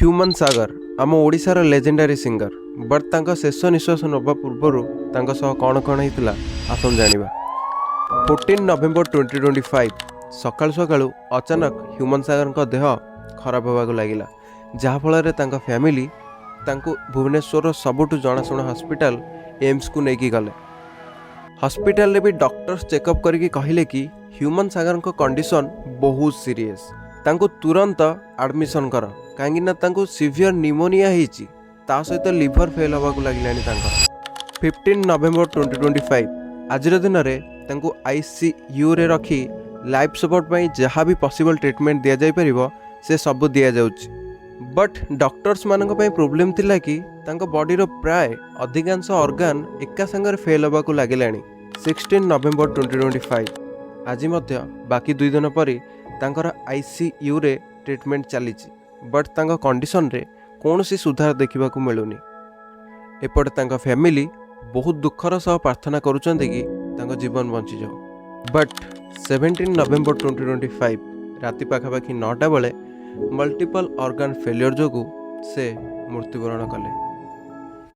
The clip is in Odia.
ହ୍ୟୁମାନ ସାଗର ଆମ ଓଡ଼ିଶାର ଲେଜେଣ୍ଡାରୀ ସିଙ୍ଗର। ବଟ୍ ତାଙ୍କ ଶେଷ ନିଶ୍ୱାସ ନେବା ପୂର୍ବରୁ ତାଙ୍କ ସହ କ'ଣ କ'ଣ ହେଇଥିଲା, ଆସନ୍ତୁ ଜାଣିବା। 14 November 2025 ସକାଳୁ ସକାଳୁ ଅଚାନକ ହ୍ୟୁମାନ ସାଗରଙ୍କ ଦେହ ଖରାପ ହେବାକୁ ଲାଗିଲା, ଯାହାଫଳରେ ତାଙ୍କ ଫ୍ୟାମିଲି ତାଙ୍କୁ ଭୁବନେଶ୍ୱରର ସବୁଠୁ ଜଣାଶୁଣା ହସ୍ପିଟାଲ ଏମ୍ସକୁ ନେଇକି ଗଲେ। ହସ୍ପିଟାଲରେ ବି ଡକ୍ଟର୍ସ ଚେକଅପ୍ କରିକି କହିଲେ କି ହ୍ୟୁମାନ ସାଗରଙ୍କ କଣ୍ଡିସନ୍ ବହୁତ ସିରିୟସ୍, ତାଙ୍କୁ ତୁରନ୍ତ ଆଡ଼ମିସନ୍ କର, କାହିଁକିନା ତାଙ୍କୁ ସିଭିୟର ନିମୋନିଆ ହେଇଛି, ତା ସହିତ ଲିଭର ଫେଲ୍ ହେବାକୁ ଲାଗିଲାଣି ତାଙ୍କର। 15 November 2025 ଆଜିର ଦିନରେ ତାଙ୍କୁ ଆଇସିୟୁରେ ରଖି ଲାଇଫ୍ ସପୋର୍ଟ ପାଇଁ ଯାହା ବି ପସିବଲ୍ ଟ୍ରିଟମେଣ୍ଟ ଦିଆଯାଇପାରିବ, ସେ ସବୁ ଦିଆଯାଉଛି। ବଟ୍ ଡକ୍ଟର୍ସମାନଙ୍କ ପାଇଁ ପ୍ରୋବ୍ଲେମ୍ ଥିଲା କି ତାଙ୍କ ବଡ଼ିର ପ୍ରାୟ ଅଧିକାଂଶ ଅର୍ଗାନ୍ ଏକା ସାଙ୍ଗରେ ଫେଲ୍ ହେବାକୁ ଲାଗିଲାଣି। 16 November 2025 ଆଜି ମଧ୍ୟ ବାକି 2 ଦିନ ପରି ତାଙ୍କର ଆଇସିୟୁରେ ଟ୍ରିଟମେଣ୍ଟ ଚାଲିଛି, ବଟ୍ ତାଙ୍କ କଣ୍ଡିସନରେ କୌଣସି ସୁଧାର ଦେଖିବାକୁ ମିଳୁନି। ଏପଟେ ତାଙ୍କ ଫ୍ୟାମିଲି ବହୁତ ଦୁଃଖର ସହ ପ୍ରାର୍ଥନା କରୁଛନ୍ତି କି ତାଙ୍କ ଜୀବନ ବଞ୍ଚିଯାଉ। But 17 November 2025 ରାତି ପାଖାପାଖି 9ଟା ବେଳେ ମଲ୍ଟିପଲ୍ ଅର୍ଗାନ୍ ଫେଲିୟର ଯୋଗୁଁ ସେ ମୃତ୍ୟୁବରଣ କଲେ।